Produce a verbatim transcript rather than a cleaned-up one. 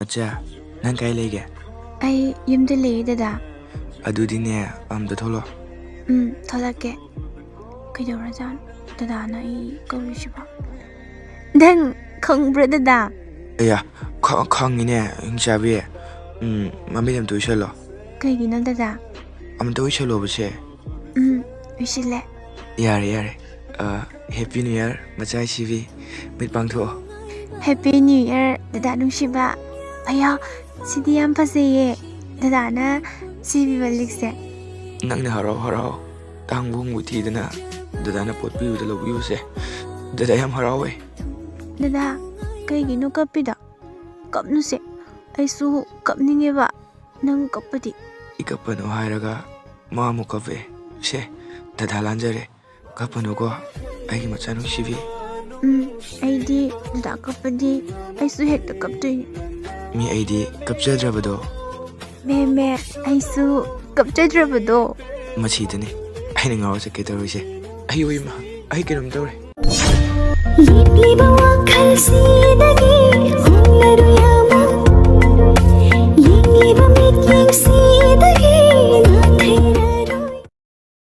ꯃꯆꯥ, ꯅꯪ ꯀꯥꯏ ꯂꯩꯒꯦ? ꯑꯩ ꯌꯨꯝꯗ ꯂꯩꯌꯦ, ꯗꯗꯥ꯫ ꯑꯗꯨꯗꯤꯅꯦ, ꯑꯝꯇ ꯊꯣꯛꯂꯛꯑꯣ꯫ ꯎꯝ, ꯊꯣꯛꯂꯛꯀꯦ꯫ ꯀꯩꯗꯧꯔꯖꯥꯠꯅꯣ? ꯗꯗꯥꯅ ꯑꯩ ꯀꯧꯔꯤꯁꯤꯕꯣ? ꯅꯪ ꯈꯪꯕ꯭ꯔꯥ, ꯗꯗꯥ? ꯑꯌꯥ, ꯈ-, ꯈꯪꯉꯤꯅꯦ, ꯍꯤꯡꯆꯥꯕꯤ꯫ ꯎꯝ, ꯃꯃꯤꯠ ꯑꯝꯇ ꯎꯏꯁꯜꯂꯣ꯫ ꯀꯩꯒꯤꯅꯣ, ꯗꯗꯥ? ꯑꯝꯇ ꯎꯏꯁꯜꯂꯣꯕꯁꯦ꯫ ꯎꯝ, ꯎꯏꯁꯤꯜꯂꯦ꯫ ꯌꯥꯔꯦ, ꯌꯥꯔꯦ꯫ ꯑ, Happy New Year, ꯃꯆꯥ ꯁꯤꯕꯤ꯫ ꯃꯤꯠ ꯄꯥꯡꯊꯣꯛꯑꯣ꯫ Happy New Year, ꯗꯗꯥ ꯅꯨꯡꯁꯤꯕ꯫ ꯑꯌꯥ, ꯁꯤꯗꯤ ꯌꯥꯝ ꯐꯖꯩꯌꯦ꯫ ꯗꯗꯥꯅ ꯁꯤꯕꯤꯕ ꯂꯤꯛꯁꯦ꯫ ꯅꯪꯅ ꯍꯔꯥꯎ ꯍꯔꯥꯎ ꯇꯥꯡꯕ ꯍꯣꯡꯕ ꯊꯤꯗꯅ ꯗꯗꯥꯅ ꯄꯣꯠ ꯄꯤꯕꯗ ꯂꯧꯕꯤꯕꯁꯦ꯫ ꯗꯗꯥ ꯌꯥꯝ ꯍꯔꯥꯎꯋꯦ꯫ ꯗꯗꯥ, ꯀꯩꯒꯤꯅꯣ ꯀꯞꯄꯤꯗꯣ? ꯀꯞꯅꯨꯁꯦ꯫ ꯑꯩꯁꯨ ꯀꯞꯅꯤꯡꯉꯦꯕ, ꯅꯪ ꯀꯞꯄꯗꯤ꯫ ꯑꯩ ꯀꯞꯄꯅꯣ ꯍꯥꯏꯔꯒ ꯃꯥ ꯑꯃꯨꯛ ꯀꯞꯄꯦ꯫ ꯁꯦ, ꯗꯗꯥ ꯂꯥꯟꯖꯔꯦ꯫ ꯀꯞꯄꯅꯨꯀꯣ, ꯑꯩꯒꯤ ꯃꯆꯥ ꯅꯨꯡꯁꯤꯕꯤ꯫ ꯎꯝ, ꯑꯩꯗꯤ ꯗꯗꯥ ꯀꯞꯄꯗꯤ ꯑꯩꯁꯨ ꯍꯦꯛꯇ ꯀꯞꯇꯣꯏꯅꯦ꯫ ꯃꯤ ꯑꯩꯗꯤ ꯀꯞꯆꯗ꯭ꯔꯕꯗꯣ꯫ ꯃꯦ, ꯃꯦ, ꯑꯩꯁꯨ ꯀꯞꯆꯗ꯭ꯔꯕꯗꯣ꯫ ꯃꯁꯤꯗꯅꯤ ꯑꯩꯅ ꯉꯥꯎꯔ ꯆꯠꯀꯦ ꯇꯧꯔꯤꯁꯦ꯫ ꯑꯩ, ꯑꯣꯏꯃ, ꯑꯩ ꯀꯩꯅꯣꯝ ꯇꯧꯔꯦ꯫ ꯌꯦꯛꯂꯤꯕ ꯋꯥꯈꯜꯁꯤꯗꯒꯤ